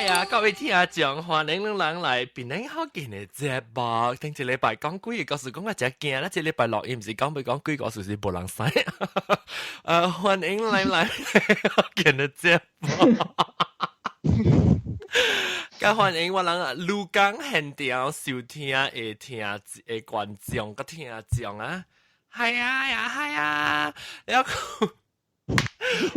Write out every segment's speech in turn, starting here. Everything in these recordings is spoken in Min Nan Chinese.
係啊，各位聽眾，歡迎恁人來檳城福建的節目。頂一禮拜講幾个故事，講我真驚啦！這禮拜錄音毋是講欲講幾个故事是無人知。歡迎來來福建的節目。佮歡迎我人鹿港現場收聽的聽的觀眾佮聽眾啊！係啊呀係啊，了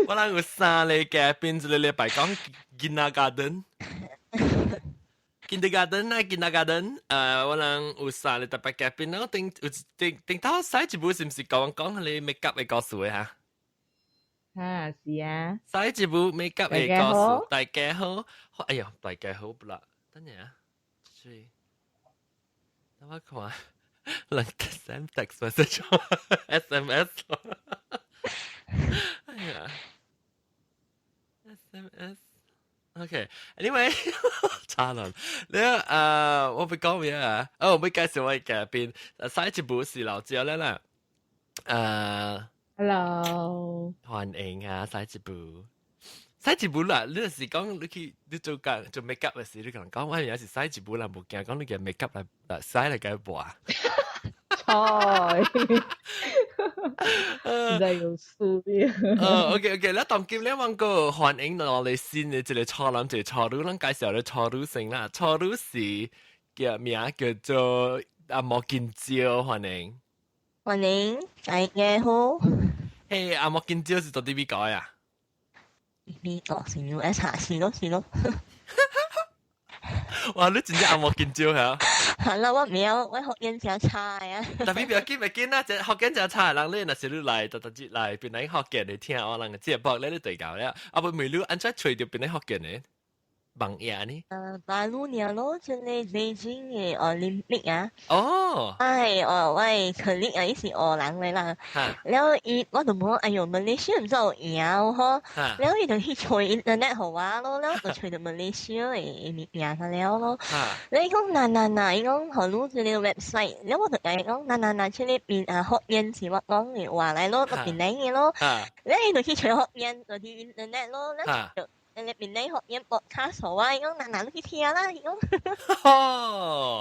我人有三个嘉賓，一个禮拜講 kindergarten。kindergarten 啊，kindergarten，我人有三个特別嘉賓，我頂有頂頂頭洗一部是毋是講講彼个 make up 的故事的哈？哈，是啊。洗一部 make up 的故事，大家好。哎呀，大家好不啦？等下啊，所以等我看，人 send text message SMS。哎呀，SMS。OK，anyway，差啦。你我欲講咩啊？哦，我欲介紹我的嘉賓，洗一部是老椒咧啦。 Hello，歡迎啊，洗一部。洗一部啦，你是講你去你做工做 make up 的時，你共人講我也是洗一部啦，無驚講你嘅 make up 來來洗來共抹。錯，真係有輸。OK OK，咱當今咧，我個歡迎我哋新的一個初男，一個初女，咱介紹咧初女先啦。初女是叫名叫做阿莫金蕉，歡迎。歡迎，大家好。嘿，阿莫金蕉是佗佇美國啊？美國是 US 下，是咯是咯。哇！你真正阿莫金蕉嚇？係啦，我唔曉，我福建誠差啊。 Tapi 不要緊，不要緊啦，這福建誠差的人，你若是你來，逐逐日來檳城福建的聽我人的節目咧，你對到了。啊不，問你按怎揣著檳城福建的網頁呢？馬路爾咯，這个北京的奧林匹啊。哦。哎，哦，我的 colleague 啊，伊是荷蘭的啦。了伊我就問，哎喲，馬來西亞毋知有贏吼。了伊就去揣 internet 予我咯，了就揣著馬來西亞的物件了咯。了伊講，嗱嗱嗱，伊講予你這个 website，了我就共伊講，嗱嗱嗱，這个邊啊福建是我講的話來咯，檳城的咯。了伊就去揣福建，就佇 internet 咯，了就。你檳城福建 podcast 予我，伊講嗱嗱你去聽啦，伊講。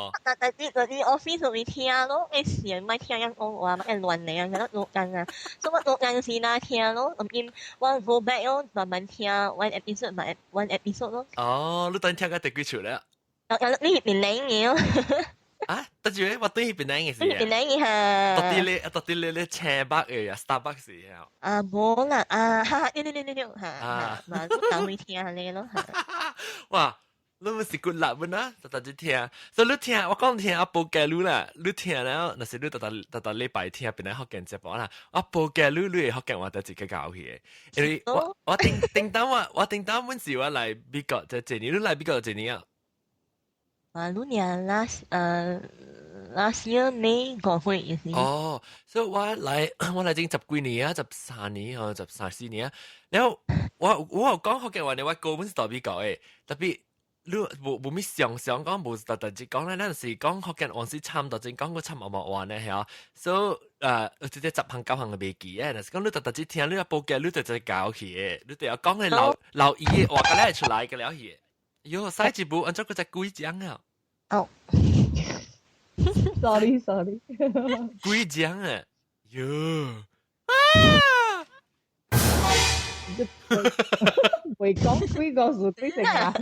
嗱嗱啲嗰啲 office 就會聽咯，誒時唔係聽人講話，咪亂嚟啊，佢得錄音啊，所以我錄音時那聽咯，咁因我 go back 咯，慢慢聽 one episode 咪 one episode 咯。哦，你等聽到第幾處了？啊，你檳城的哦。啊，得住我對檳城的是。檳城的哈。佗佇咧，佗佇咧咧星巴克啊，Starbucks 啊。啊，無啦，啊，哈哈，對對對對對，哈，哈，嘛，都會聽咧咯。哇！你毋是骨力本啊，逐逐日聽，所以你聽，我講聽啊，報價你啦，你聽了，若是你逐逐逐逐禮拜聽檳城福建節目啦，我報價你，你會福建話得一個教去的，因為我我頂頂當我我頂當本是我來美國這一年，你來美國這年啊？啊，你年 last year May 五月是。哦，所以我來已經十幾年啊，13年哦，13、14年啊。然後我我有講福建話呢，我高本是佇美國的，tapi 你無無咩想想講，無特特只講咧，咱是講福建話是參多真講過參毛毛話呢，係所以這個十項九項就袂記誒。若是講你特特只聽，你若報價，你就就教去的，你就要講咧留留意的話，個咧出來個了去。喲，使一步，按怎閣才幾張啊？哦，sorry sorry，幾張啊？喲，啊！袂講幾個數幾成啊？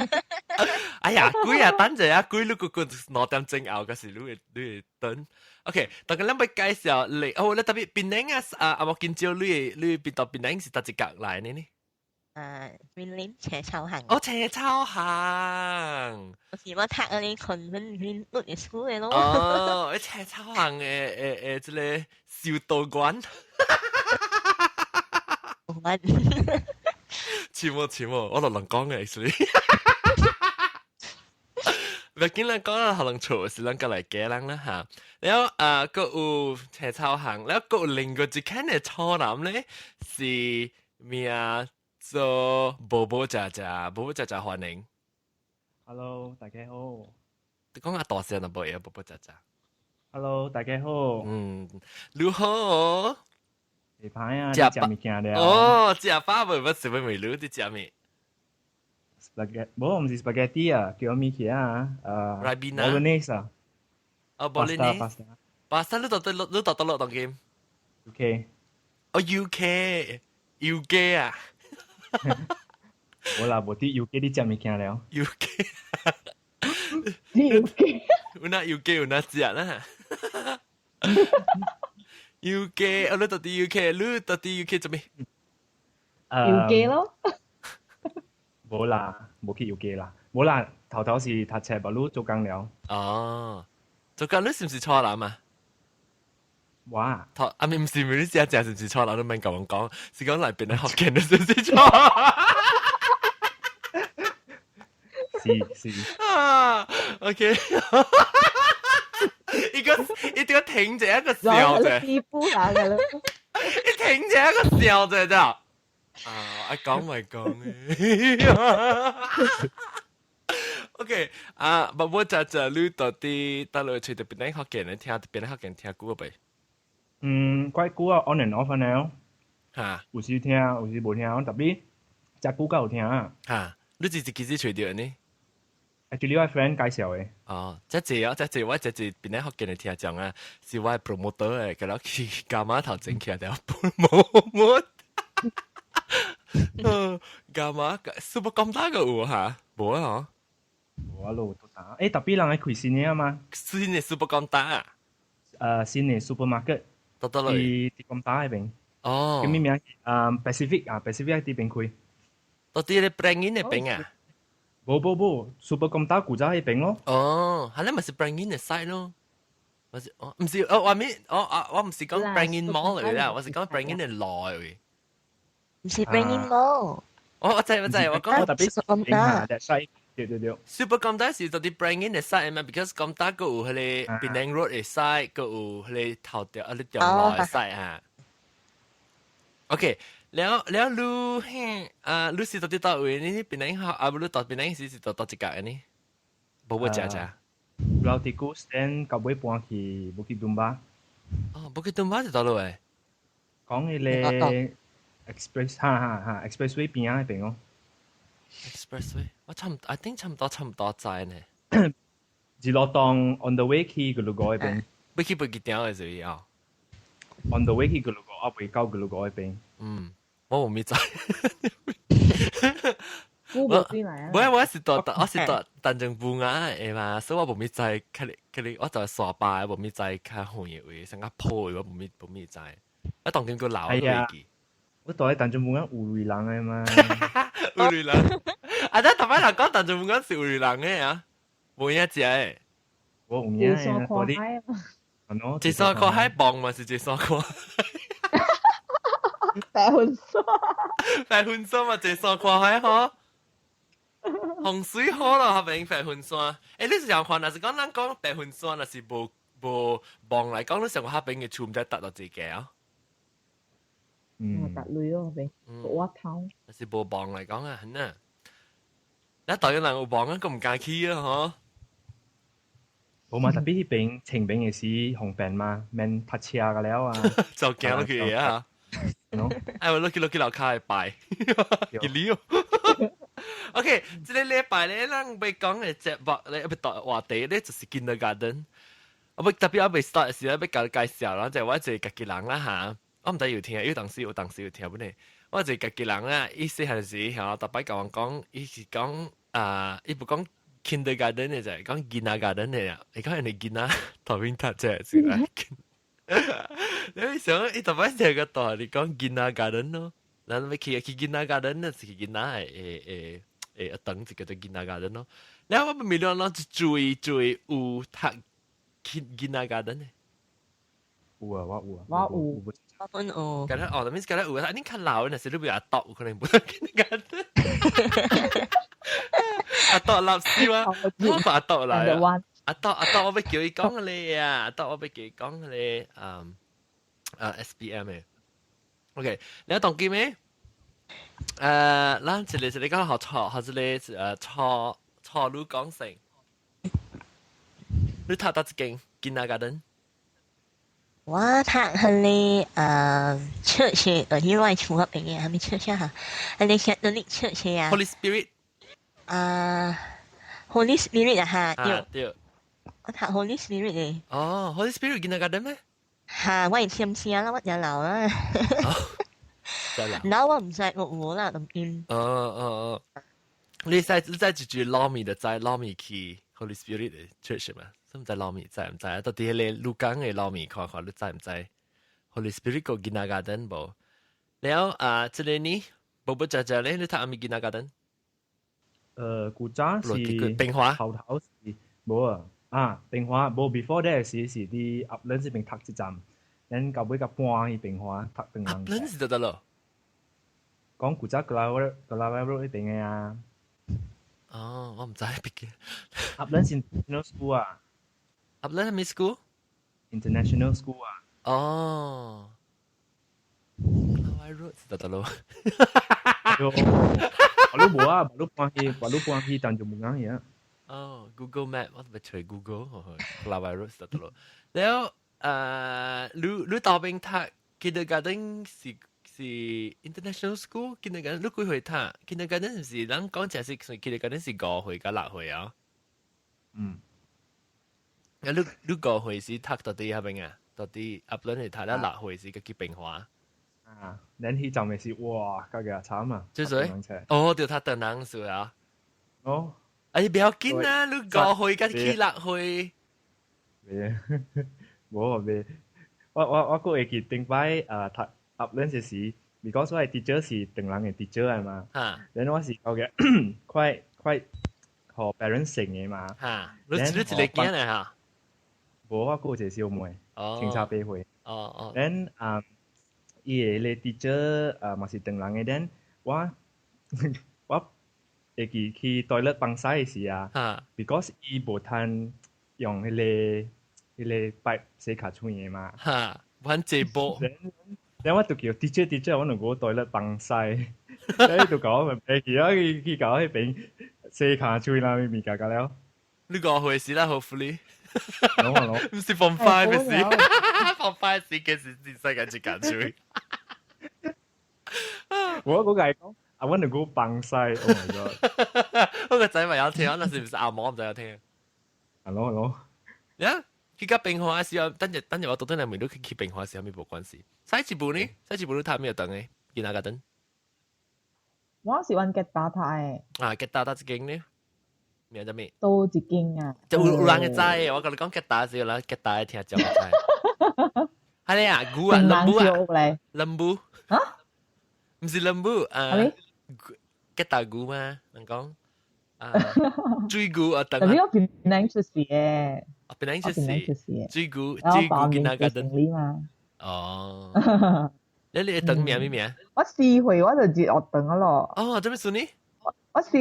哎呀，鬼啊！等陣啊，鬼你個個2點鐘後，嗰時你會你會等。OK，大家咱欲介紹你，哦，你 tapi 檳城啊，啊啊，我見招你你邊度檳城是佗一角來的呢？啊，雲林斜草行。哦，斜草行。我是我讀嗰啲 convent 嘅 school 的咯。哦，斜草行的的的這个修道館。我。似冇似冇，我落人講嘅，actually。唔緊咱講啦，可能錯是咱過來加人啦嚇。然後啊，閣有斜草行，然後閣有另外一間的草男咧，是名做寶寶姐姐，寶寶姐姐歡迎。 Hello，大家好。你講較大聲就無會，寶寶姐姐。 Hello，大家好。嗯，你好。袂歹啊，食物件了。哦，食飽未？我是欲問你佇食物。spaghetti，無毋是 spaghetti 啊，叫咩去啊？Ribena Bolognese 啊。哦，Bolognese。 Pasta。 Pasta 你到底你到倒落當今？ UK。哦，UK，UK 啊。無啦，無佇 UK 你食物件了。 UK。 UK。有哪 UK 有哪食啦？UK，哦，你到底 UK，你到底 UK 做咩？ UK 咯。無啦，無去 UK 啦，無啦，頭頭是讀冊，無你做工了。哦，做工你是毋是錯人啊？哇！頭啊，唔是唔是，你食食是毋是錯人？你免共我講，是講內邊的福建你是毋是錯？是是。啊，OK。一個一定要停者一個笑者，師傅嚟㗎啦。一停者一個笑者啫。啊，我講咪講嘅。OK，啊，不過就就你到底到落去佇邊個福建咧聽，邊個福建聽久未？嗯，怪久啊，on and off 呢。嚇。有時聽，有時無聽，特別食久較有聽啊。嚇，你是幾時揣著呢？ Actually 我 friend 介紹的。哦，這濟啊，這濟我這濟邊個福建的聽眾啊，是我 promoter 的，佮去加碼頭前徛著 promote。嗯，加碼 Super 咁大個有嚇，無啊？無啊咯，都打。欸，特別人愛開新的啊嘛？新的 Super 咁大啊？新的 supermarket。到倒落？佇佇金打彼邊。哦。叫咩名？Pacific 啊，Pacific 佇邊開。到佇咧 Prangin 的邊啊？無無無，Super 金打古早彼邊咯。哦，係咧咪是 Prangin 的 side 咯？我是哦，毋是哦，我面哦啊，我毋是講 Prangin Mall 嚟啦，我是講 Prangin 的內位。毋是 Prangin Mall。我知我知，我講特別 Super 金打。對對對。 Super 金打是到佇 Prangin 的 side 嘛，because 金打閣有彼个 Penang Road 的 side，閣有彼个頭條啊，你中路的 side 啊。OK，了了你嘿啊，你是到佇佗位？你檳城啊，無你到檳城時是到佗一角的呢？無無食食。老佇古 stand 到尾搬去 Bukit Dumba。哦，Bukit Dumba 是佗落的？講彼个 Express 哈哈哈，Expressway 邊仔彼邊哦。 Expressway，我差唔，I think 差唔多知呢。一路當 on the way 去 Gelugor 彼邊。欲去北京的是啊？On the way 去 Gelugor，啊未到 Gelugor 彼邊。嗯，我無咪知。我無來啊！我我是住我是住淡江埔仔的嘛，所以我無咪知，較哩較哩，我就沙巴，無咪知較遠的位，新加坡的我無咪知。我當今閣老都袂記。我住佇淡江埔仔有鐳人的嘛？有鐳人。啊！咱逐擺人講淡江埔仔是有鐳人的啊，無影食的。我有影的，看海嘛。一山看海望嘛是一山看。白雲山。白雲山嘛，一山看海吼。風水好咯，彼邊白雲山。欸，你是想看，若是講咱講白雲山，若是無無望來講，你想看彼邊的厝毋知搭到幾個啊？嗯，搭鐳咯，彼邊我頭。若是無望來講啊，很啊。咱台灣人有望啊，閣毋敢去啊，吼。無嘛，特別彼邊清明的時方便嘛，免塞車個了啊。就行落去啊。哎，我落去落去樓跤拜，一溜。OK，這个禮拜咧，咱欲講的節目咧，欲談話題咧，就是 kindergarten。我欲特別我未 start 的時候，欲共你介紹啦，就我一个家己人啦嚇。我毋知有聽，有當時有當時有聽本呢。我一个家己人啊，伊細漢時吼，逐擺共我講，伊是講啊，伊無講 kindergarten 的，就係講囡仔 garden 的啊。伊講𪜶囡仔頭邊讀冊是來。你想伊逐擺聽個大，你講囡仔 garden 咯，咱欲去去囡仔 garden，是去囡仔的的的學堂，就叫做囡仔 garden 咯。然後我咪亂攏注意注意有讀囡仔 garden 的。有啊，我有啊。我有。我本有。敢若哦，那面是敢若有啊，你較老，若是你袂阿篤，有可能無讀 kindergarten。阿篤垃圾啊！我阿篤來啊！阿篤阿篤，我欲叫伊講咧啊！阿篤我欲叫伊講咧，嗯啊 SPM 的。OK，你當今咩？咱一个一个講學錯，學一个錯錯路講成。你讀佗一間 kindergarten？我讀彼个church，佇我厝彼邊的，啥物 church 啊？彼个 Catholic church 啊。 Holy Spirit。啊，Holy Spirit 啊哈，對。對。我讀 Holy Spirit 嘅。哦，Holy Spirit kindergarten 咩？嚇，我係簽車啦，我就老啦。真老。然後我唔知我冇啦，咁見。哦哦哦，你使一句撈米就知撈米去 Holy Spirit 的 church 嘛？使毋知撈米知毋知啊？到底彼個鹿港的撈米看看，你知毋知 Holy Spirit 個 kindergarten 無？了啊，這個呢，寶寶姐姐咧，你讀啥物 kindergarten？古早是平華頭頭是無啊，啊平華無 before that 時是佇 Upland 這邊讀一站，then 到尾甲搬去平華讀長人。 Upland 是佗落？講古早 Kelawai Road 彼邊的啊。哦，我毋知別嘅。 Upland 是 International School 啊。 Upland 係咩 school？ International School 啊。哦。Kelawai Road 是佗落？我都無啊，我都搬去但就冇啱嘢。哦，Google Map 我咪隨 Google Kelawai Road 是佗落。了你佗邊讀 kindergarten 是 international school kindergarten 你幾歲讀 kindergarten 是咱講這是 kindergarten 是5歲佮6歲啊？嗯。啊，你5歲時讀佗佗彼邊啊？佗佗 Upland 是讀了6歲時佮去平華。啊，恁彼陣咪是哇，家己慘啊！做啥？哦，對，讀唐人書啊。哦。哎，不要緊啊，你5歲佮去6歲。未，無未，我閣會記頂擺啊讀 Upland 時，because 我的 teacher 是唐人的 teacher 來嘛。然後我是講嘅，快快予 parents 成的嘛。哈，你一個囝來哈？無，我閣有一個小妹，相差8歲。哦哦。 then 啊，伊个 teacher 啊嘛是唐人的，then 我會記去 toilet 放屎的時啊，because 伊無通用彼個 pipe 洗跤喙的嘛。哈，阮這波。 then 我就叫 teacher teacher，我兩個 toilet 放屎，所以就共我咪去啊，去共彼邊洗跤喙啦，物件個了。你5歲時啦，hopefully。儂毋是 form five 的時，form five 時其實是世界一跤喙。我嗰個係講，I want to go 放屎，Oh my god！我個仔咪有聽，那是毋是阿毛毋知有聽？係咯係咯。呀，去佮平華時候，等日等日我倒轉來問你去平華時候，咪無關係。西一部呢？西一部你讀咩等的？kindergarten？我是阮吉打讀的。啊，吉打佗一間呢？名叫咩？佗一間啊？就有人會知，我共你講吉打時，有人吉打會聽就會知。係啊，牛啊，lembu 啊，lembu 啊？毋是 lembu 啊，吉打牛嘛？人講啊，水牛啊，等。特別我檳榔出世的。啊，檳榔出世。水牛，水牛 kindergarten 嘛。哦。你等名咩名？我4歲我就入學堂咯。哦，做咩事呢？我四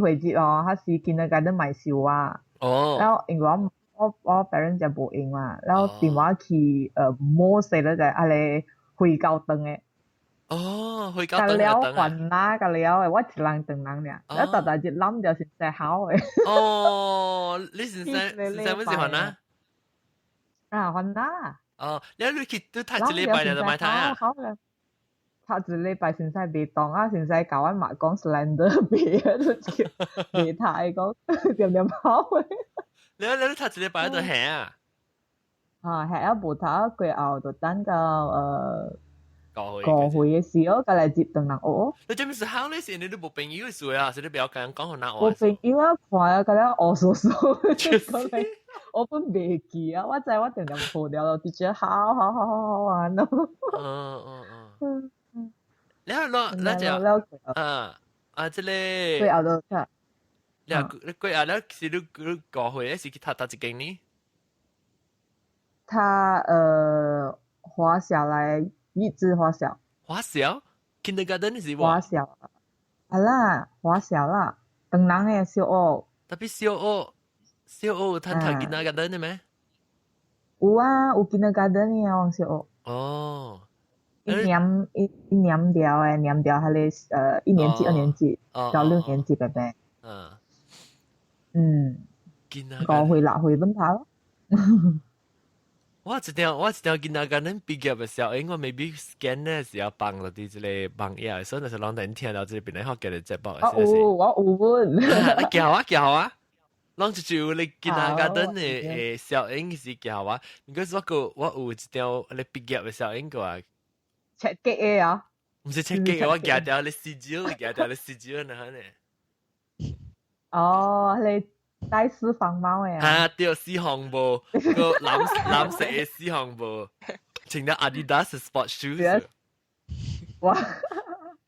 歲入哦，彼時 kindergarten 嘛收我。哦。然後因為我 parents 就無閒嘛，然後電話去摸勢咧就係咧回教堂的。哦，回教堂了還啦，甲了的，我一人唐人爾，我逐逐日諗著先生好的。哦，你先生先生乜是番仔？啊，番仔。哦，你去都讀一禮拜就莫讀啊？好啦，讀一禮拜先生袂當啊，先生共阮嘛講 slander 袂啊，就叫袂讀講點點跑的。你讀一禮拜就下啊？啊，下啊無讀過後就等到五 5歲的時候，佮來入唐人學。你這邊是好，你是你都無朋友的事啊，是你不要共人講予哪話。無朋友啊，看啊，佮了烏趖趖，我本袂記啊，我知我定定破掉咯，直接好好好好好玩咯。了了，那就啊啊，這個。過後就讀。了，你過後了是你5歲是去讀佗一間呢？讀華小來。一枝華小，華小，kindergarten 是華小，啊啦，華小啦，唐人的小學。特別小學，小學有通讀 kindergarten 的咩？有啊，有 kindergarten 的啊，小學。哦。一年掉的，念掉彼个1年級、2年級到6年級白白。5歲6歲攏讀咯。我一條 kindergarten 畢業嘅時候，應該 maybe scan 咧時候放落啲這個網頁，所以那時候攏能聽到這個邊學嘅節目。我有，我有本。你叫我叫我，攏就就你 kindergarten 嘅小英是叫我，唔該我個我有一條你畢業嘅小英個啊。切機嘅啊？唔是切機，我寄條你試招，寄條你試招呢？呢？哦，你戴四方帽嘅啊？對，四方帽，個藍藍色嘅四方帽，穿咗 Adidas sport shoes。哇！了，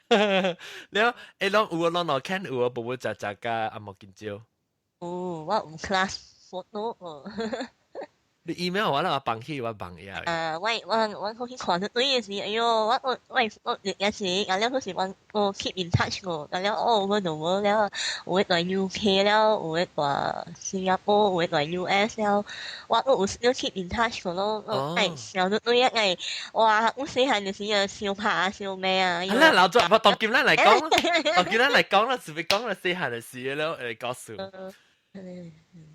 誒，攏有啊，攏攞看有啊，無無雜雜甲阿莫緊招。有，我有 class photo。你 email 我啦，我放去我放嘢。啊，我去看到對嘅時，哎喲，我有時，啊了，嗰時我 keep in touch 過，啊了，我就無了，有的來 UK 了，有的來新加坡，有的來 US 了，我有有 keep in touch 過咯，哎，想到對啊，哇，我細漢就是啊，相拍相咩啊。啊，老早我當今咱來講，當今咱來講啦，是咪講啦？細漢嘅事了，來告訴。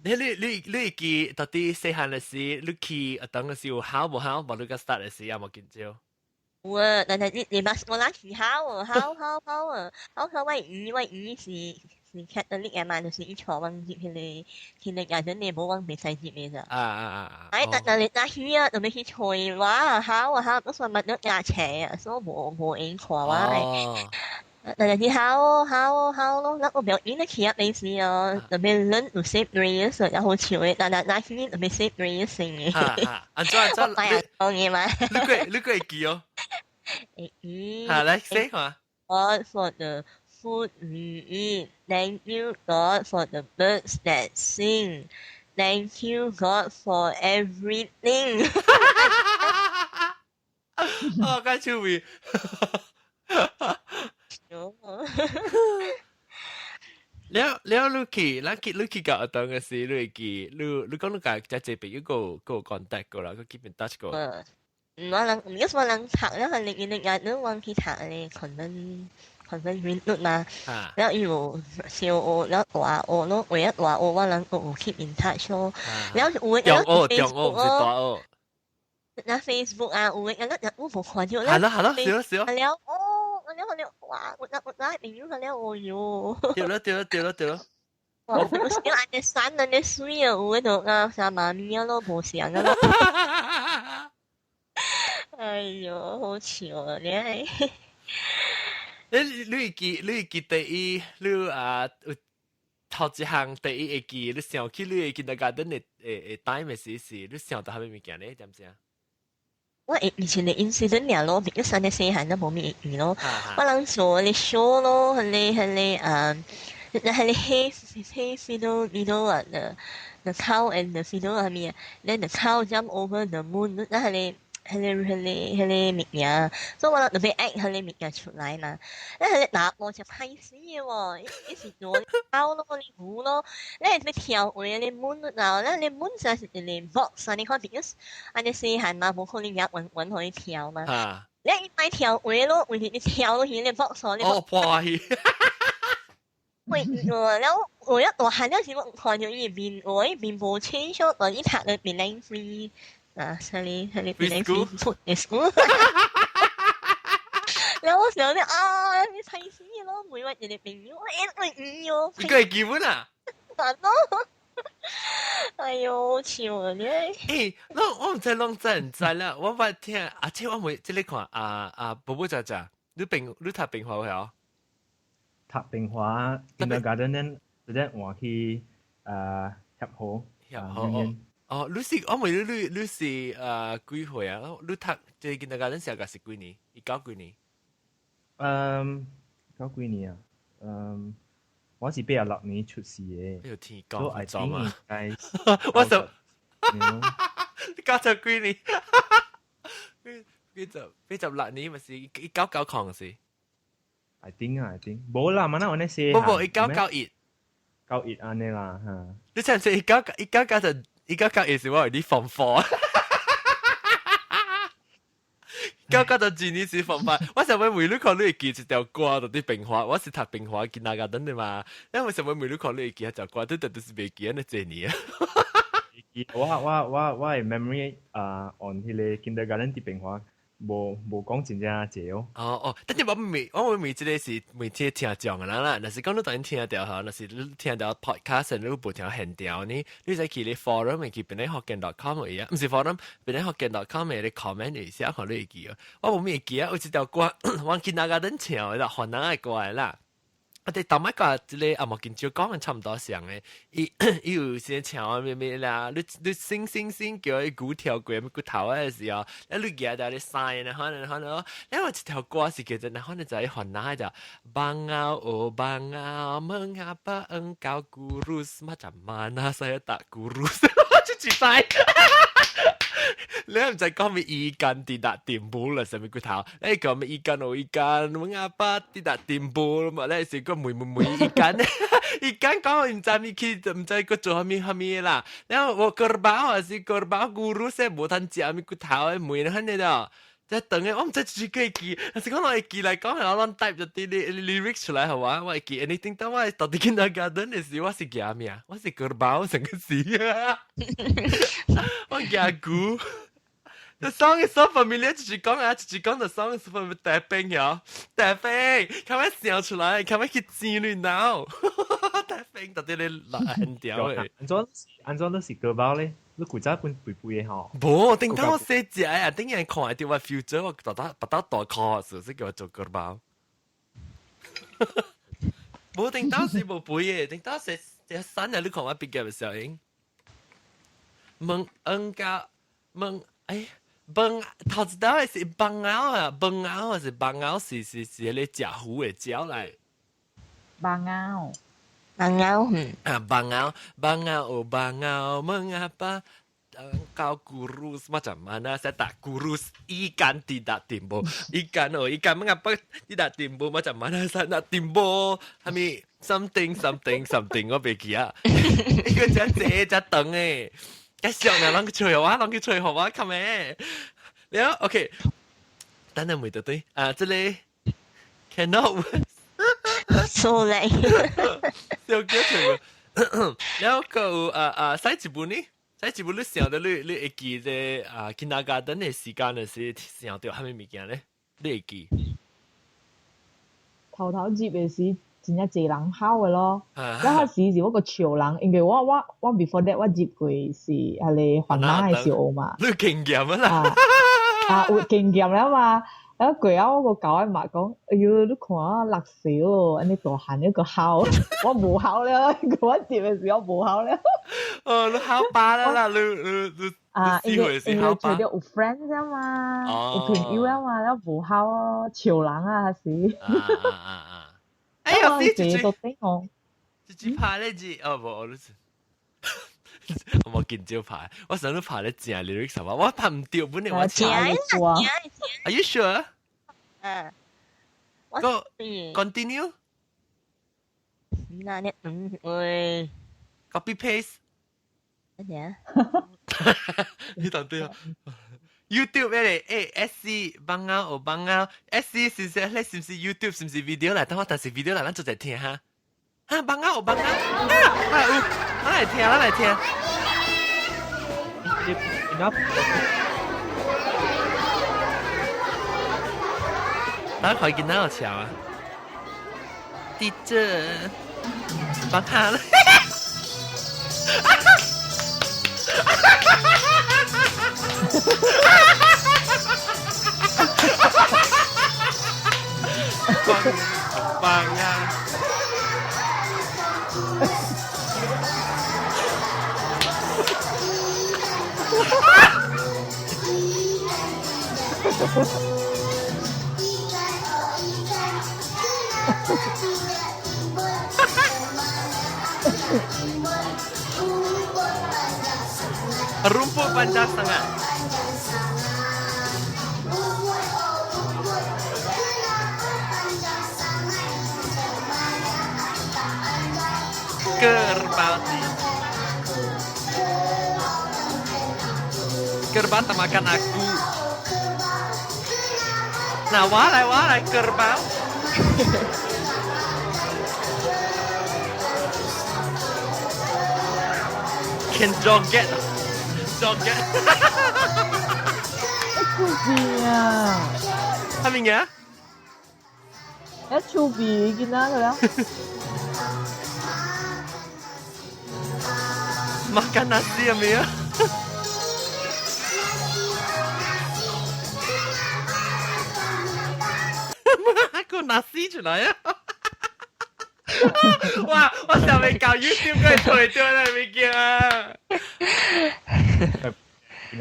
你會記到底細漢嘅時，你去啊當嘅時有考無考？無你個 start 嘅時有冇緊張？有啊，但係你你我那時考啊，考考考啊，考考我姨是 Catholic 嘅嘛，就是伊帶阮入彼個亞陣你無阮袂使入嘅咋。啊啊啊啊！哎，但係那去啊，就欲去揣我考啊考，都算乜都壓斜啊，所以無閒看我。哦。但係你考考考咯，那我表演得起啊，沒事啊，特別 learn to say prayers，然後笑嘅，但係那去特別 say prayers 嘅。啊啊！怎怎？我講嘢嘛？你個會記哦？會記。嚇，來 say 看。 God for the food we eat. Thank you God for the birds that sing. Thank you God for everything. 哦，介趣味。了了，你去，咱去你去到學堂嘅時，你會記，你講你共遮濟朋友閣有 contact 過啦，閣 keep in touch 過。我人，有時我人讀了，係你你往去讀咧，可能可能運動嘛。然後有小學，然後大學咯，唯一大學我人閣有 keep in touch 咯。然後有中學中學唔是大學。那 Facebook 啊，有的那我無看到。係咯係咯，是咯是咯。了哦，了了哇，我那朋友了，哦喲。對咯對咯對咯對咯。我我按呢山按呢水啊，有的就啊啥媽咪啊咯，無相啊咯。哎喲，好笑啊！你係。你會記第一，你啊有頭一項第一會記，你想起你會 kindergarten 的 time 的時是，你想到啥物物件咧？知毋知啊？我以前的 incident 爾咯，別個細細漢都無咩會記咯。我人做咧 show 咯，彼個啊，彼個 hey hey fiddle fiddle 啊，the cow and the fiddle 係咪啊？then the cow jump over the moon，那彼個物件，所以我就欲 act 彼個物件出來嘛。那彼個拿我就歹死的喎，伊是做貓咯，你牛咯，你係欲跳過彼個 moon，然後那個 moon 就是一個 box 啊，你看 because 按呢細漢嘛，無可能也完完予伊跳嘛。你伊擺跳過咯，為你跳落去那個 box 哦，破去。喂，然後我一大漢了時，我看著伊面，我伊面無清楚，但伊讀了面 free 啊，啥哩啥哩面 free school。然後我想咧啊，你睇死咯，每位一個朋友，哎哎喲，你個會記本啊？難咯，哎喲，笑啊你！欸，我毋知攏知毋知啦，我捌聽，啊，這我袂這裡看啊啊，寶寶姐姐，你讀平華有？讀平華，kindergarten 咧，直接換去啊協和，協和。哦，你是我問你是幾歲啊？你讀這 kindergarten 時候是幾年？一九幾年？嗯，九幾年啊？嗯，我是86年出世的。有天講裝啊！我就90幾年？86年咪是1990時。 I think 啊，I think 無啦，嘛那我那些。無無，1991。 91按呢啦，嚇。你知唔知一九九一時我係你 form four。99二年是 form five，我想問問你看你會記一條歌，就佇平華，我是讀平華 kindergarten 的嘛，因為想問問你看你會記一條歌，你就是袂記那濟年啊。我的 memory 啊，on 彼個 kindergarten 佇變化，無講真正濟哦。哦哦，但係我未這個是每天聽講嘅啦啦，若是講你當然聽到嚇，若是你聽到 podcast，你無聽現調呢，你使去你 forum 去邊咧福建 .com 嘅啊，毋是 forum 邊咧福建 .com 嘅你 comment 一下，看你會記哦。我無咩會記啊，有一條歌，我 kindergarten 唱的，番人的歌來啦。我哋頭擺個這個阿莫金蕉講的差唔多像的，伊伊有時唱咩咩啦，你星星星叫伊骨跳過骨頭的時候，啊你舉在咧山，然後然後然後，然後一條歌是叫做，然後你就番人就 Bangau oh bangau mengapa engkau kurus macam mana saya tak kurus，出一擺。你毋知講咩 ikan tidak timbul 啦，啥物骨頭？你講咩 ikan oh ikan mengapa tidak timbul 嘛？你是個問問問 ikan ikan 講毋知咪去，毋知個做啥物啥物啦。然後我 kerbau 還是 kerbau kurus 無通食物骨頭的問安呢的。即等下我毋知自己會記，但是講我會記來講，我攏 type 咗啲 lyrics 出來，好啊，我會記。anything 當我到底 kindergarten 的時，我是驚咩啊？我是 kerbau 成個死啊！我驚龜。The song is so familiar，就是講啊，就是講 the song is familiar，大兵呀，大兵，看我想出來，看我去錢你腦，大兵到底你來很屌的。安怎你是 kerbau 咧？你古早本肥肥的吼？無，頂當我細隻啊，頂人看到我 future，我大大大大顆時，是叫我做 kerbau。無頂當時無肥的，頂當時這三日你看我畢業的時候，問 engkau 問哎。崩頭一道是 bangau 啊，bangau 是 bangau 是迄個食魚的鳥來。 Bangau。 Bangau 嗯。啊，bangau bangau oh bangau mengapa engkau kurus macam mana saya tak kurus ikan tidak timbul ikan oh ikan mengapa tidak timbul macam mana saya nak timbul 係咪 something something something 我袂記啊，一個真濟真長的。繼續呢，攏去吹我，攏去吹好我，看咩？了，OK，等陣未到對，啊，這裡 cannot 錯嘞，小叫吹，了個啊啊，使一本呢？使一本你想到你會記得啊，kindergarten 的時間的時想到啥物物件咧？你會記？頭頭接的時。真正濟人吼的咯，了彼時是我個笑人，因為我 before that 我入過是彼個番人的時候嘛。你經驗啊啦。啊，有經驗了嘛？了過後我個舊仔嘛講，哎喲，你看啊，六歲哦，按呢大漢猶閣吼，我無吼了，我入的時候無吼了。哦，你吼飽了啦，你啊，因為揣著有 friends 啊嘛，有朋友啊嘛，了無吼哦，笑人啊是。啊啊啊！哎呀，你這都頂哦，自己拍咧字，哦無，你是，我冇見招拍，我想你拍咧正 lyrics 什麼，我拍毋著，本來我正 Are you sure？嗯。 Go continue。那你嗯喂。 Copy paste。乜嘢？你當對啊？YouTube 咧，欸，S C bangau oh bangau S C 是是咧，是毋是 YouTube 是毋是 video 來？等我但是 video 來，咱做陣聽哈。哈，bangau oh bangau，啊，啊有，咱來聽，咱來聽。你你咱看見哪有唱啊？地震，幫下啦。幫啊！Rumput panjang sangat. Kerbau Kerbau tak makan aku. Nah, 我來我來 kerbau. Can joget. joget。一出邊啊！係咪嘅？一出邊見啦佢啦。 Makan nasi 係咪啊？個 nasi 出來啊！哇！我上面教 YouTube 佢退掉啦，物件啊！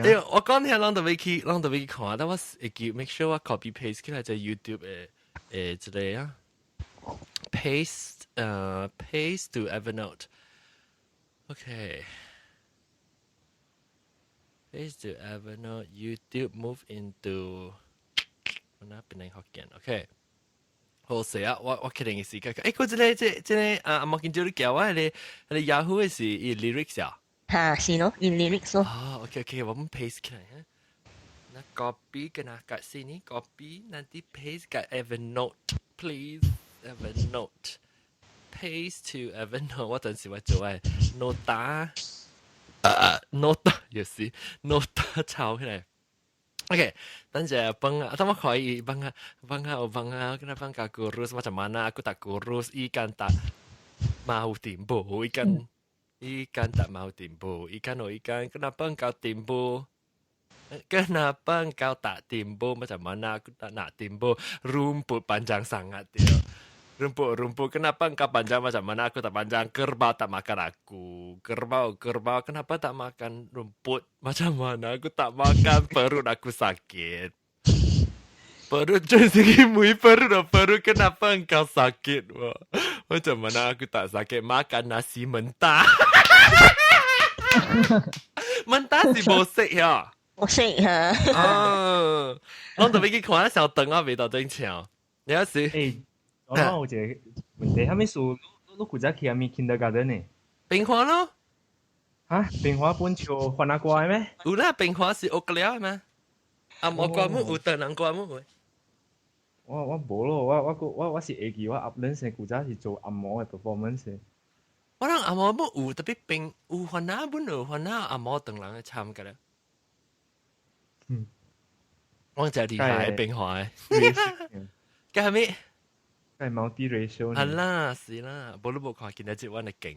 欸，我講聽攏都未去，攏都未去看，但我會記 make sure 我 copy paste 起來在 YouTube 的這個啊，paste paste to Evernote。OK。Paste to Evernote YouTube move into 我那邊嚟學見，OK。好勢啊！我確定是個，欸，佢這個這個啊，阿莫見咗你叫我，那個 Yahoo 的是伊 lyrics 啊？嚇，是咯，伊 lyrics 咯。啊，OK OK，我們 paste 起來哈。那 copy kena kat sini, copy nanti paste kat Evernote, please. Evernote. Paste to Evernote，我陣時我做嘅 nota，nota 又是 nota 抄起來。OK，等陣幫啊，等我可以幫啊，幫啊，我幫啊，kenapa kau kurus macam mana aku tak kurus, ikan tak mahu timbul, ikan ikan tak mahu timbul, ikan oh ikan, kenapa engkau timbul? Kenapa engkau tak timbul? Macam mana aku tak nak timbul? Rumput panjang sangat dia. Rumput, rumput, kenapa engkau panjang macam mana aku tak panjang? Kerbau tak makan aku. Kerbau, kerbau, kenapa tak makan rumput? Macam mana aku tak makan? Perut aku sakit. Perut segi mui perut oh, perut kenapa engkau sakit? Wah, macam mana aku tak sakit? Makan nasi mentah. Mentah 是無食呀。我識嚇。啊，我特別去看小燈啊，味道真強。你有時？欸，我有一個問題，啥物事？你古早去啥物 kindergarten 呢？平華咯。嚇，平華本唱番仔歌的咩？有啦，平華是學了的咩？啊，無歌舞有唐人歌舞。我無咯，我是會記我 Uplands 古早是做紅毛的 performance。我諗紅毛本有特別平有番仔本有番仔紅毛唐人的參加咧。嗯，我就厲害平華的。叫啥物？係 multi-racial。係啦，是啦，無你無看見得這阮的勁。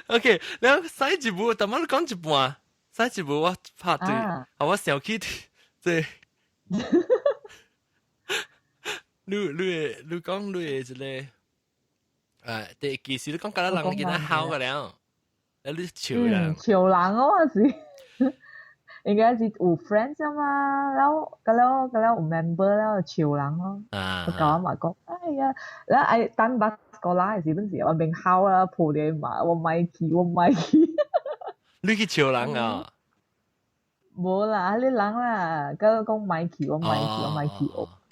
OK，然後洗一步，但我你講一半，洗一步我拍對，啊我想起這，你講你的這個，第其實你講甲咱人囡仔好個了，你笑人。笑人我是。應該是有 friends 啊嘛，然後咁了有 member 了笑人咯。我教我嘛講，哎呀，然後哎等巴過來時陣時，我面哭啦，抱你嘛，我咪去，我咪去。你去笑人啊？無啦，你人啦，嗰講咪去，我咪去，我咪去。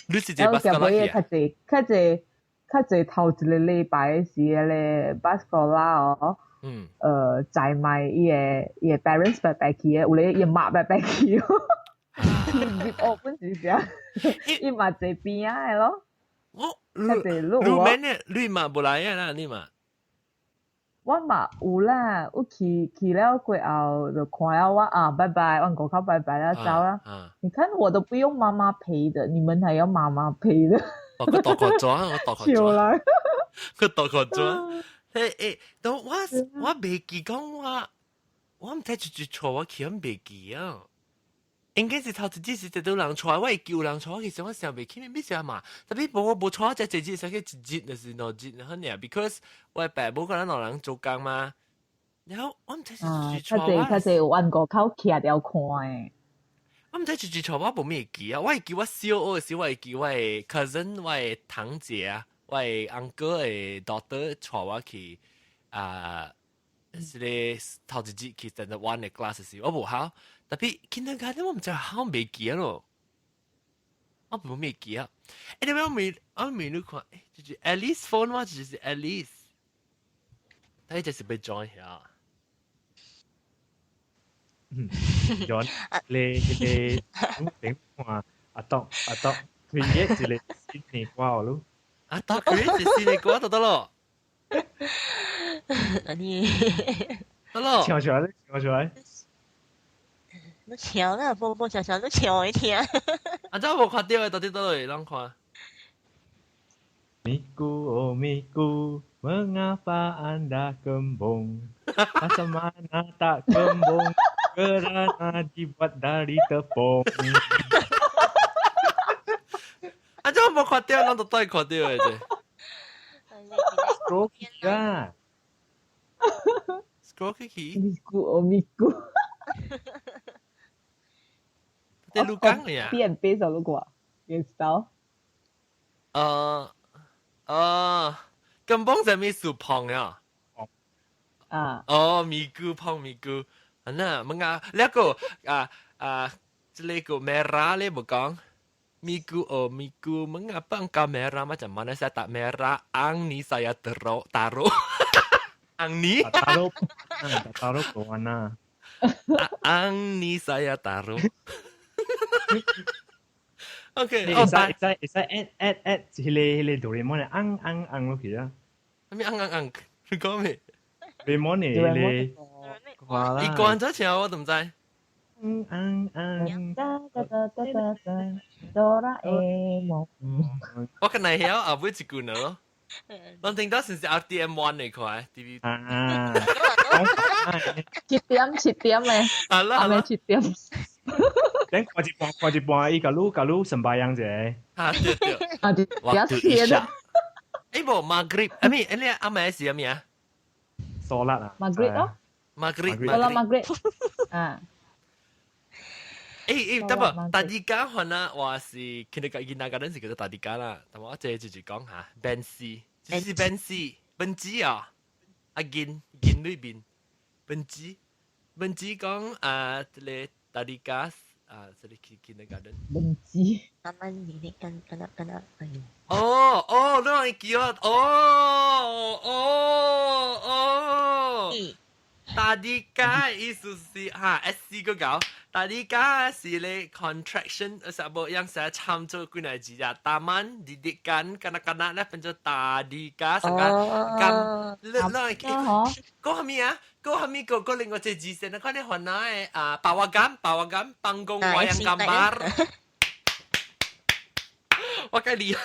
你是坐巴士過來去啊？較濟頭一個禮拜時咧，巴士過來哦。嗯，載埋伊个 parents 白白去的，有咧伊媽白白去，哦，本是啥？伊嘛坐邊仔的咯。我較濟路你免呢？你嘛無來啊啦，你嘛？我嘛有啦，有去了過後就看了我啊，拜拜，我外口拜拜了走啦。你看我都不用媽媽陪的，你們還要媽媽陪的。我個大個轉，我大個轉，個大個轉。欸，都我袂記講我毋知一直帶我去，我袂記啊。應該是頭一日是得到人帶，我會叫人帶我，其實我想袂起，咩事嘛？特別無我無帶我，才一日使去一日，就是兩日，好爾，because 我爸母可能兩人做工嘛。然後我毋知是一直帶我。較濟有按外口徛了看的。我毋知一直帶我無咩記啊，我會記我小學時，我會記我的 cousin，我的堂姐啊。我的 uncle 的 daughter 帶我去啊，是個頭一日去 standard one 的 class 時，我無考，特別 kindergarten 我毋知考袂記啊咯，我無咩記啊。欸，你我未你看，就是 Alice phone 我就是 Alice，他就是被 join 下。嗯，join 你頂看阿東阿東，create 一個新的歌咯。啊，當佢是新的歌就得咯。你得咯，唱出來，唱出來。你笑啦，無無常常你笑一聽。啊，這無看到的，到底佗落攏看？ Miku oh Miku, mengapa anda kembung? Macam mana tak kembung? Kerana dibuat dari tepung. 啊，這無看到，攏都對看到的啫。 Scroll 啊，scroll 去。 Miku oh Miku。你錄講嘅呀？ P and P 就錄過，你知道？根本就咩數胖呀？啊！哦，咪咕胖咪咕，啊那乜啊？呢個啊啊，這個 merah 咧冇講，咪咕哦咪咕，mengapa engkau merah macam mana saya tak merah? Ang ni saya taruh taruh. Ang ni taruh taruh ke mana? Ang ni saya taruh. OK，哦，會使會使 add add add 彼個彼個哆啦 A 夢的按按按落去啊。啥物按按按？你講咩？哆啦 A 夢的彼個歌啦。伊關咗唱我都毋知。按按按。噠噠噠噠噠噠，哆啦 A 夢。我近嚟曉後尾一句呢咯。攏聽到是是 RTM One 的看 TV。啊。七點七點咧。係啦係啦。七點。等看一半，看一半，伊共你共你 sembahyang 者。啊對對。啊對。waktu Isya。欸無 Maghrib，啊咪，你阿妹是啥物啊？ Solat 啊。 Maghrib 咯。 Maghrib。 Solat Maghrib。啊。欸欸，得無？Tadika 可能話是 kindergarten 是叫做 tadika 啦，但我這就是講下 bensi，就是 bensi，本子啊，啊銀銀裏邊，本子本子講啊，這個 tadika 啊，這個 kindergarten。本子。 Taman Didikan Kanak-kanak。哦哦，你話記我，哦哦哦。Tadika 意思是哈 S C 個搞，tadika 是咧 contraction，實無樣寫參做幾個字啊？Taman Didikan Kanak-kanak 咧變做 tadika，成個咁你你講啥物啊？講啥物個個另外一個字先？看你番仔的啊，pawagam pawagam panggung wayang gambar，我介厲害，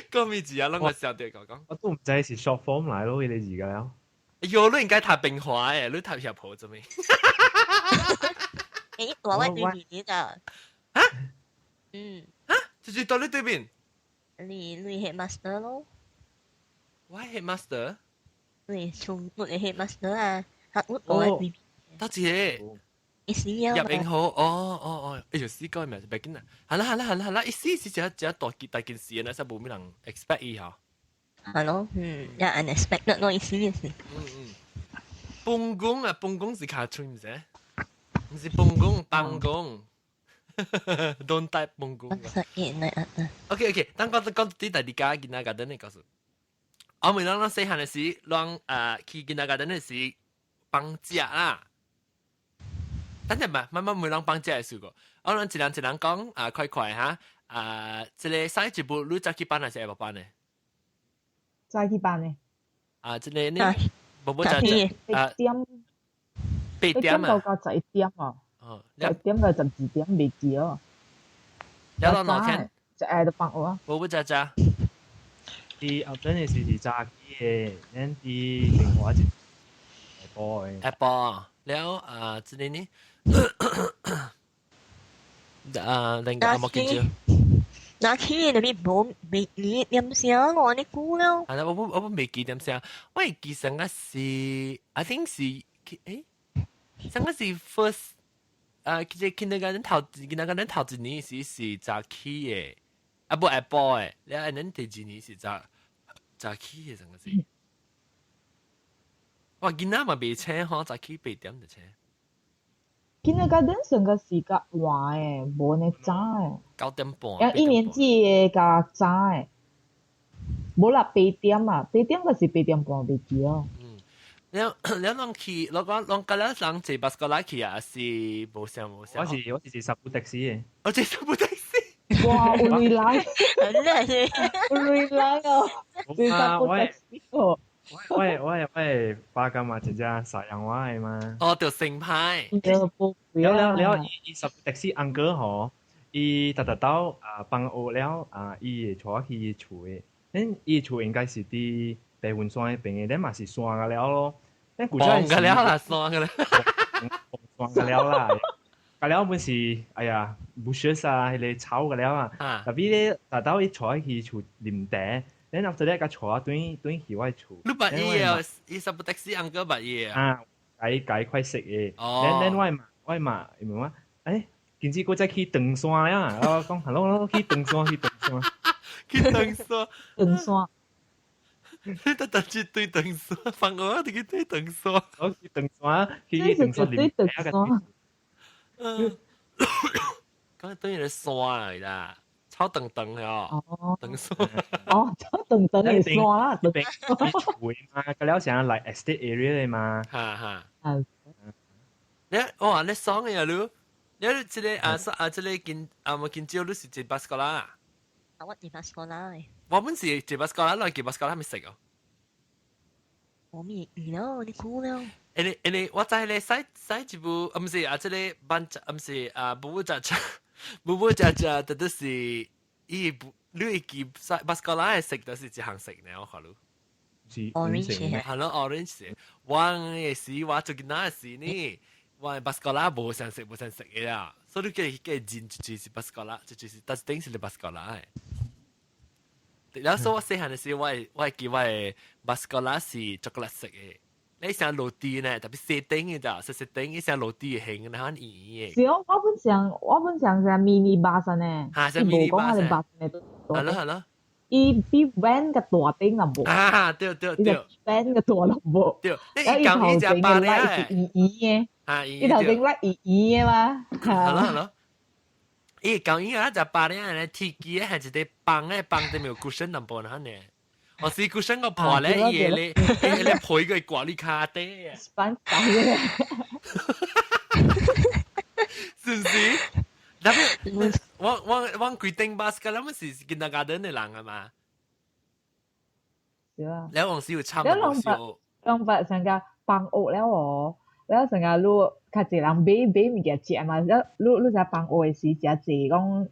講咩字啊？攏我想著講講。我都毋知是 short form 來咯，彼個字個了。哎喲，你應該讀平華的，你讀協和做咩？欸，我喺對面呢度。啊？嗯。啊？就是到你對面。你 headmaster 咯。我 headmaster。你從我係 headmaster 啊，我我喺對面。多謝。意思啊。入營好，哦哦哦，哎喲，死個咩？別緊啦，係啦係啦係啦係啦，意思是一一大件大件事啊，實無咩人 expect 伊嗬。係咯，嗯，也 unexpected 咯，意思就是。嗯嗯。Punggung 啊，punggung 是卡村唔是？毋是 punggung，panggung。Don't type punggung。OK OK，等講講啲第二家 kindergarten 的故事。我每當咱細漢的時，攏去 kindergarten 的時放假啦。等陣嘛，慢慢每人放假的試過。我攏一人一人講啊，快快哈啊！這個上一步你早起班還是下晡班的？早起班的。啊，這個你無無早啊？八點。八點啊？到11點啊。哦， 11點到12點未記哦。有到兩天。就下就放學啊。無無早早。佇後陣的時是早起的，咱佇另外一下晡的。下晡了啊，這個呢？啊，另個冇記住。那起你咪無未記點聲，我你估了。係啦，我未記點聲，我會記上個是，I think 是，誒，上個是 first，啊，其實 kindergarten 頭 kindergarten 頭一年是是早起的，啊無下晡的，了後咱第二年是早早起的上個是。哇，囡仔嘛袂醒吼，早起8點就醒。 Kindergarten 上個是較晚的，無呢早的。 9點半。一年級的較早的，無啦八點啊，八點還是8點半袂記哦。嗯，了了攏去，我講攏甲咱人坐巴士過來去啊，是無啥無啥。我是坐十部的士的。我坐十部的士。哇，有鐳來，真係有鐳來哦，坐十部的士哦。我爸干嘛真正沙洋話的嘛。哦，就成派。了了了，伊伊 Subutex uncle 吼，伊逐逐到啊放學了啊，伊會帶我去伊厝的。恁伊厝應該是佇白雲山彼邊的，恁嘛是山個了咯。恁古早個了啦，山個了。山個了啦。個了本是哎呀，bushes 啊，彼个草個了啊。特別咧，逐到伊帶我去厝啉茶，恁 after that 佮帶我轉轉去我厝。你捌伊啊？伊 Subutex uncle 捌伊啊？啊，共伊快識的。恁恁我嘛我嘛，明嘛？欸，今次閣再去長山了，我講 hello 去長山去長山。去長山。長山。你特登去對長山，放我哋去對長山。我去長山，去長山對長山。嗯，講對個山嚟啦，草長長的哦。長山。哦，草長長的山啦。邊厝嘛，個了成來 estate area 的嘛。哈哈。你哇，你爽的啊你？你這个啊啊，這个近啊，無近朝你是坐 bus 過啦？啊，我坐 bus 過來。我本是坐 bus 過啦，來坐 bus 過啦，咪食哦。我咪會咯，你估了？因為因為我知咧，使使一部，啊，毋是啊，這个班，啊，毋是啊，布布扎扎，布布扎扎，特特是伊不，你會記使 bus 過來食，就是一項色呢，我看你。是 orange。係咯，orange。我嘅時，我做囡仔時呢，我 bus 過來無想食，無想食嘅啦，所以你叫叫認就是 bus 過來，就是但是頂是你 bus 過來。然後所以我細漢嘅時，我會記我的 bus 過來是巧克力色嘅。你像落地呢，特別細頂嘅咋，細細頂，伊像落地形，然後圓嘅。是哦，我本想是 mini bus 呢，嚇，是 mini bus 呢。係咯係咯。伊比 van 較大頂啦無。啊，對對對。 van 較大啦無。對，你講伊隻巴咧，是圓圓的。啊，伊頭前來圓圓的嘛。係咯係咯。伊講伊啊，隻巴咧，咧鐵機咧係一個棒咧，棒頂面有 cushion 淡薄呢。我是 cushion 個破咧，伊咧伊咧陪佢掛你跤底啊。反手嘅。是唔是？特別我規頂 bus 個，咱們是 kindergarten 的人啊嘛。是啊。你往時有參了兩百成個放學了哦，了成個你較濟人買買物件食嘛，了你你知放學的時誠濟講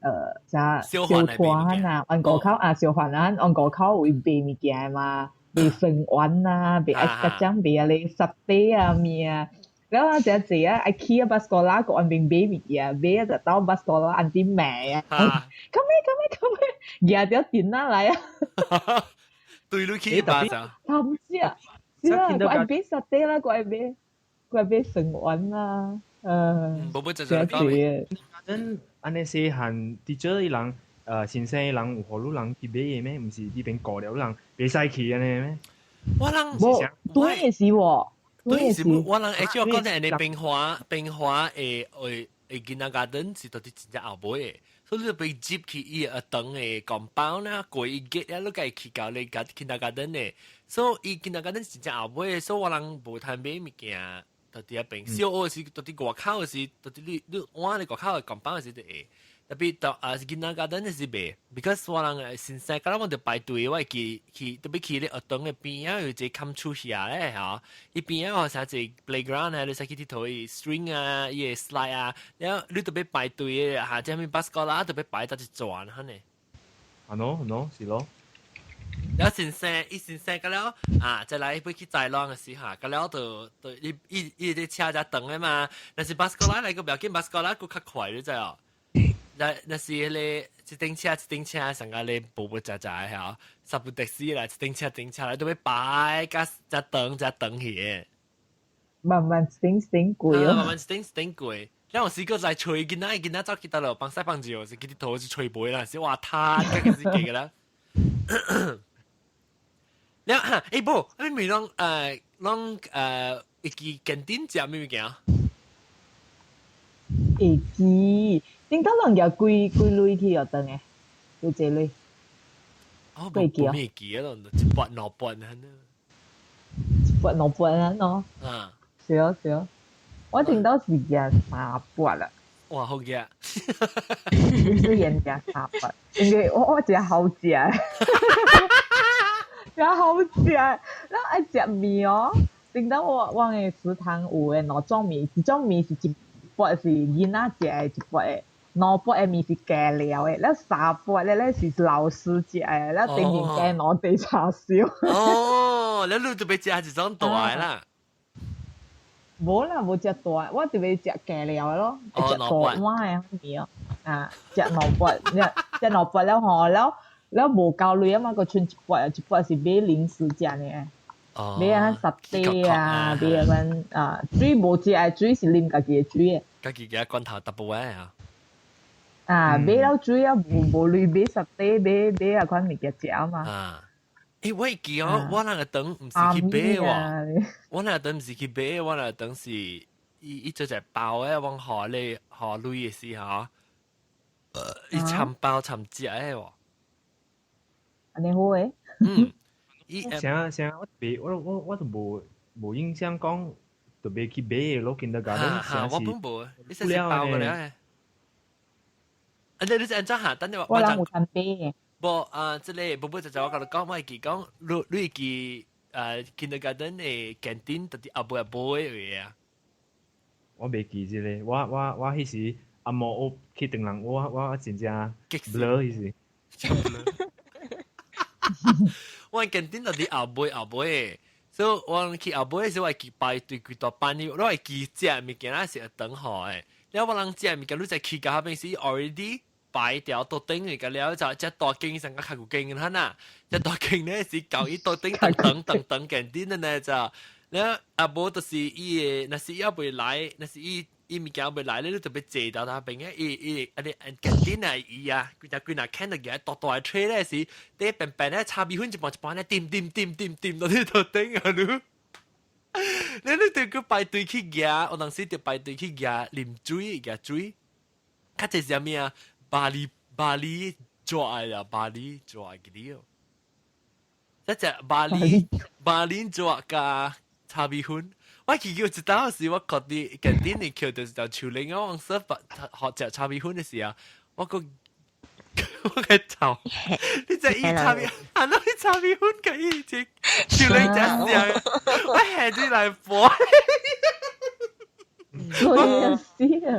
食小攤啊，按外口啊小販啊，按外口有賣物件嘛，賣酸丸啊，賣愛各種賣啊咧沙嗲啊物啊。了啊，誠濟啊，愛去啊 bus 過啦，個岸邊買物件，買啊就到 bus 過啦，按啲賣啊，come 咩 come 咩 come 咩，舉著電仔來啊，對你去巴咋？頭先啊，是啊，我愛買沙嗲啦，我愛買酸丸啦，無無就就講。陣按呢細漢 teacher 伊人，先生伊人有予你人去買的咩？毋是呢邊顧了人袂使去按呢咩？我人無對的是喎。對是我人會叫我講的，冰華冰華會會會 kindergarten 是到底真正後尾的，所以你被接去伊學堂的 compound 啦，過伊 gate 了，你家去到你家 kindergarten 的，所以伊 kindergarten 是真正後尾的，所以我人無通買物件，到底遐邊小學時到底外口時，到底你你往你外口的 compound 時就會。特別到啊是 kindergarten 是袂，because 我人先生，敢若我著排隊，我會記去特別去咧學堂的邊仔有一個冚厝遐咧吼，伊邊仔有啥一個 playground 啊，你使去𨑨迌伊 swing 啊，伊個 slide 啊，了後你特別排隊的，嚇，這物 bus 過來特別排得一轉哈呢。啊喏喏是咯。了先生，伊先生個了啊，再來欲去載攏的時候，個了就就伊伊伊佇車遮長的嘛，若是 bus 過來來個不要緊，bus 過來閣較快，你知哦？若若是彼個一頂車一頂車上個咧步步扎扎的吼，Subutex 啦，一頂車一頂車來都欲排甲遮長遮長去的。慢慢一頂一頂過哦。慢慢一頂一頂過。了有時閣來揣囡仔，囡仔走去佗落放屎放尿，是去𨑨迌是揣袂啦，是哇攤，這個是假啦。了哈，欸無，你咪攏攏會記 canteen 食咩物件？會記，頂頭攏舉幾幾鐳去學堂的？有幾鐳？哦，無無會記啊，一百兩百按呢。一百兩百按喏。啊。是哦是哦，我頂到是舉三百啦。哇，好額！是現舉三百，因為我我真好食。真好食，咱愛食麵哦，頂當我的食堂有的兩種麵，一種麵是一碟是囡仔食的，一碟的，兩碟的麵是加料的，了三碟咧咧是老師食的，了頂面加兩塊叉燒。哦，你你特別食一種大的啦。無啦，無食大，我特別食加料的咯，食大碗的麵哦。啊，食兩碟，食兩碟了吼，了了無夠鐳啊嘛，閣剩一碟，一碟是買零食食呢。買啊沙嗲啊，買啊阮啊水無食的，水是啉家己的水的。家己嘅罐頭特別啊。啊，買了水啊，無鐳買沙嗲，買買啊款物件食啊嘛。啊，欸，我會記哦，我那個頓毋是去買喎，我那個頓毋是去買，我那個頓是伊伊做隻包的，往河咧河鐳的時候，伊摻包摻食的喎。按呢好誒。嗯。伊啥啥我別我我我都無印象講特別去買的咯，kindergarten。哈，我本無，你是包過了的。啊，你是按怎下？等陣我人有通買的。無啊，這個無無就就我共你講，我會記講，你會記kindergarten 的 canteen 到底後尾無的位啊？我袂記這個，我彼時阿嬤我去唐人，我真正 blur 彼時。我 canteen 到底後尾後尾，所以我去後尾時我會記排隊幾大班，我會記食物件是會等好的。了我人食物件，你再去到彼邊時 already 排條桌頂嚟個了，就隻大間上個較有間嘅啦，隻大間咧是舊伊桌頂等等等等 canteen 的呢就，了啊無就是伊的，若是伊猶未來，若是伊伊物件未來咧，你特別坐到那邊嘅，伊伊啊你 canteen 啊伊啊，規只規若看到個大大的 tray 咧是，啲平平咧炒米粉一半一半咧，掂掂掂掂掂到你頭頂啊你。你對佢排隊去夾，有當時就排隊去夾啉水，夾水，較濟是啥物啊？巴厘巴厘抓啊，巴厘抓嘅了。一隻巴厘巴厘抓加炒米粉，我記得一當時我覺得近啲年橋就是就樹林我往學學食炒米粉的時候，我個我個頭，你隻伊炒米，啊，你炒米粉嘅伊隻樹林隻上，我下住來播。我也是啊！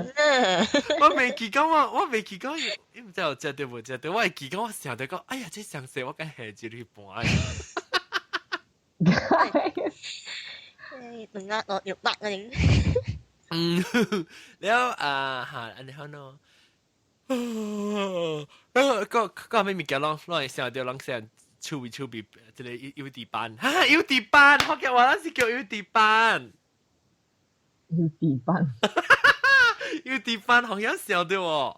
我未記講我，我未記講，伊毋知有食著無食著，我會記講我想著講，哎呀，這詳細我敢下住去盤。等下我要白啊你。嗯，了啊哈，按呢好喏。個個個咩物件攏攏會想著攏想趣味趣味，這個幼稚班，哈幼稚班，福建話咱是叫幼稚班。幼稚班，幼稚班好像笑對喎。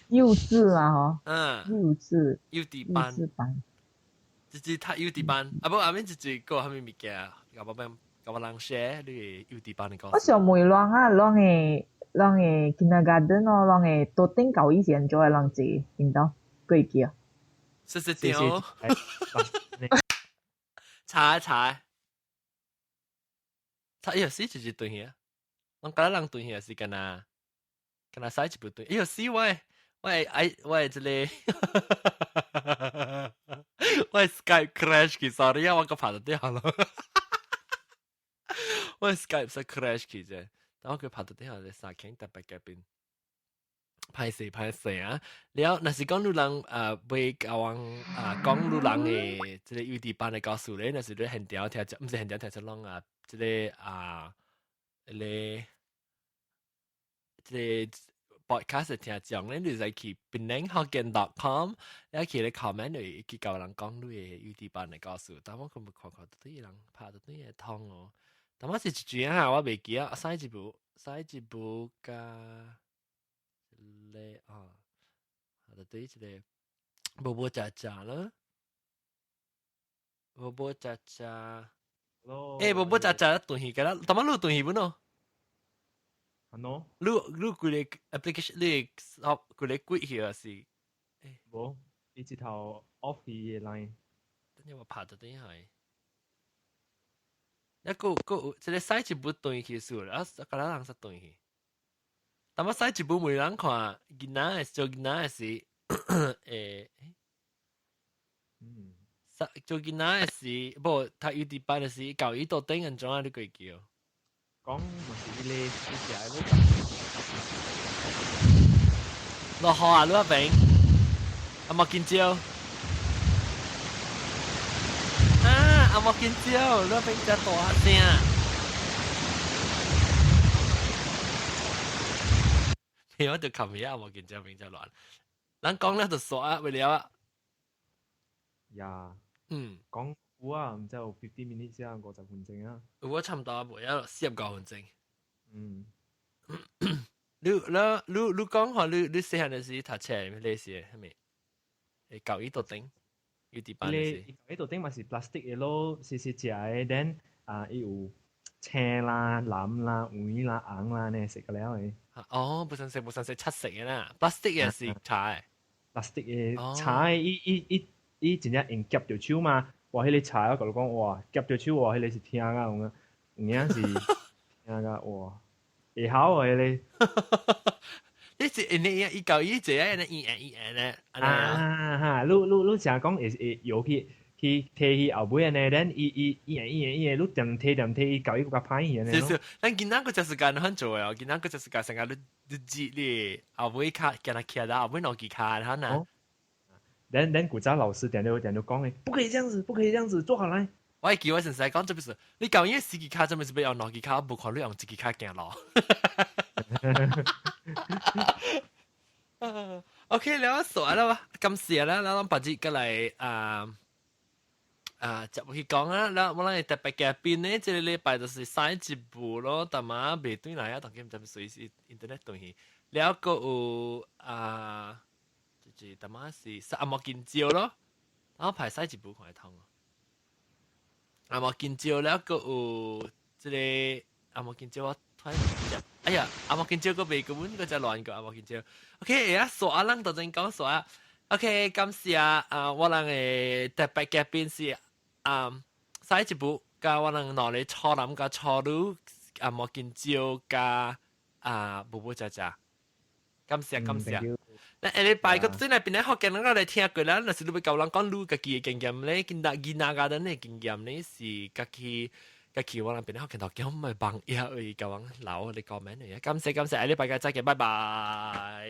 幼稚啊，嗬。嗯。幼稚。幼稚班。幼稚班。就是讀幼稚班，啊不，阿免就是個啥物物件，甲我變，甲我人寫你幼稚班的故事。我想問人啊，人的人的 kindergarten 哦，人的桌頂教以前做的人坐，聽到過記啊？是是對。查一查。查伊是就是對去啊。我覺得人對去是敢若敢若使一部對，哎喲死我！我愛我這個，我 Skype crash 去，sorry 啊，我個拍到底下咯。我 Skype 是 crash 去啫，但我佢拍到底下咧三間特別嘅邊。歹勢歹勢啊！了，若是講你人未教人啊講你人的這個幼稚班的故事咧，若是你現場聽，毋是現場聽出攏啊，這個啊，這個這個 podcast 聽講咧，你就去 penanghokkien.com，你去咧 comment 你去教人講你的幼稚班的故事，但我佢冇看看到啲人拍到啲嘢通哦。但我是一句啊，我袂記啊，使一部，使一部加。咧啊，就對這個無無食食啦，無無食食，欸，無無食食斷去個啦，淡仔你斷去無喏？啊喏，你規個 application 你學規個鬼去啊是？欸，無，伊一頭 off 伊個 line。等下我拍到等下，一個個這個使一部斷去數啦，啊，個人實斷去。但我使一部每人看，囡仔的做囡仔的時，欸，做囡仔的時，無讀幼稚班的時，教伊到頂按怎啊？你過記哦？講嘛是伊個伊食的。落雨啊！你那邊阿莫見蕉啊！阿莫見蕉，你那邊真大聲。我就琴日阿莫見蕉邊只亂，咱講了就煞啊，為了啊。呀，講有啊，毋知有 50 minutes 啊，50分鐘啊。有啊，差毋多袂啊，45分鐘。你你你你講話你你細漢的時讀冊類似係咪？會教伊到頂，幼稚班的時。伊到頂嘛是 plastic 的咯，細細隻的，then 啊，伊有青啦、藍啦、黃啦、紅啦，呢色個了的。哦，不算色，不算色，七色的啦，plastic 的是茶的。 plastic 的茶的，伊伊伊伊真正用夾著手嘛，哇！彼个柴我共你講，哇！夾著手哇，彼个是疼啊，有影有影是疼啊，哇！會曉的彼个。你是你伊舊伊這樣，伊按伊按咧。啊哈！你你你成日講會會搖去去提去後尾按呢，咱伊伊伊按伊按伊按，你踮提踮提，伊舊伊閣較歹去按呢。是是，咱囡仔個隻時間很做哦，囡仔個隻時間成日你你接你後尾卡，今日徛到後尾兩支卡，哈呐。咱咱古早老師定都定都講的，不可以這樣子，不可以這樣子，坐好來。我會記我先生講，這不是你舊年四支卡，這不是要用兩支卡，無看你用一支卡行路。OK，了煞啦，感謝啦，咱別日過來啊啊，接去講啊，了我咱特別嘉賓呢，這個禮拜就是洗一部咯，但嘛未轉來啊，當今毋知隨時 internet 斷去，了閣有啊，就是淡仔是阿莫金蕉咯，然後排洗一部看會通。阿莫金蕉了閣有這個阿莫金蕉我突然哎呀，阿莫金蕉閣袂個阮閣只亂個阿莫金蕉。OK，啊，煞咱就真講煞。OK，感謝啊，我人的特別嘉賓是啊，洗一部，佮我人兩个初男佮初女，阿莫金蕉佮啊，布布姐姐。感謝感謝。咱下禮拜個轉來邊咧福建人來聽過啦，若是你欲共人講你家己的經驗咧，囡仔囡仔家陣的經驗咧是家己家己我人邊咧福建頭叫唔係幫伊去共人留你 comment 嚟啊！感謝感謝，下禮拜再見，拜拜。